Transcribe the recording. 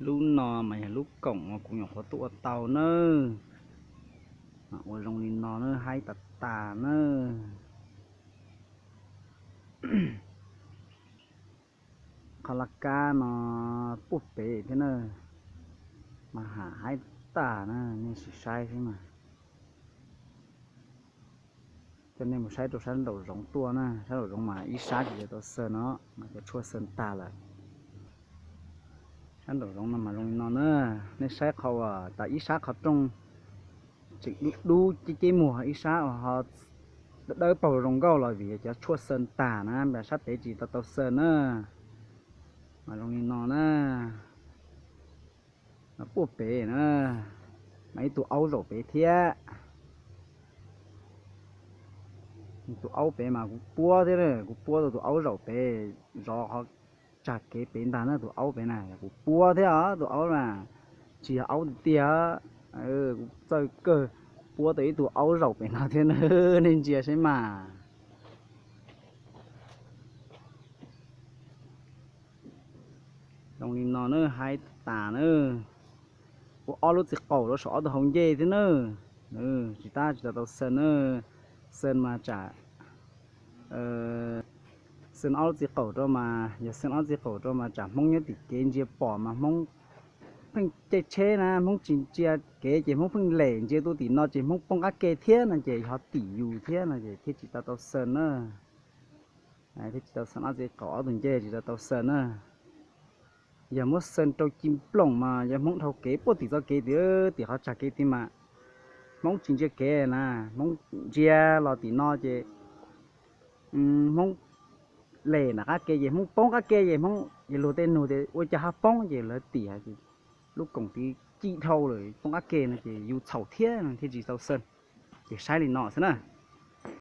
Lub no mas yog lub koom uas kuv nyuam qhuav tuaj ua tau nawb. Ua zoo li no nawb, haib tas tas nawb. Qhov laj kab no puag pem thiab na, mas ham haib tas na, nej sim saib xwb mas. Coj nej mus saib rau sab nraum zoov tuaj na, sab nraum zoov mas ib sab tsis tau xees no, mas cov tshuaj xees tag lawm. Sab nraum zoov no mas zoo li no na, nej saib qhov uas tas ib sab qhov rooj tseem dub dub ceb ceb muag, ib sab uas ho dawb paug zoo nkauj los vim yog cov tshuaj xees tag na, sab pem tsis tau tau xees na. Mas zoo li no na, mas puag pem na, mas ib tug aub zaum pem thiab. Tus aub pem mas kuv puab thiab, kuv puab tau tus aub zaum pem, zov qhov tsag kev pem ntag na, tus aub pem na kuv puab thiab os, tus aub na tsis yog aub tiag tiag. Kuv txawj kawg, puab tau ib tug aub zaum pem no thiab na, nej ntsia saib mas. Zoo li no na, haib tas na. Ua ob lub txiv qaum rau saum ob tug hau ncej thiab na. Tsis tab tsis tau tau xees na, xees mas tsam, xees ob lub txiv qaum rau mas, yog xees ob lub txiv qaum rau mas tsam Hmoob nyob tim kev ntsia pom mas Hmoob pheej caij tsheb na, Hmoob tsis ntsia kev ces Hmoob pheej lem ntsia tuaj tim no ces Hmoob poob qab ke thiab no ces yog tim yus thiab no ces thiaj tsis tau tau xees na. Thiaj tsis tau xees ob txiv qaum ob tug ncej, tsis tau tau xees na. Yog muab xees rau ci nplooj mas yog Hmoob dhau kev puag tim txoj kev tim, tim qhov tsag kev tid mas Hmoob tsis ntsia kev na, Hmoob ntsia los tim no ces Hmoob lem nram qab ke ces Hmoob poob qab ke ces Hmoob ces luag tej nug tias ua cas ho poob ces lawv tim lub koom tid ci dhau lawm poob qab ke no ces yus txhaum thiab no thiaj tsis tau xees. Ces saib li no xwb na.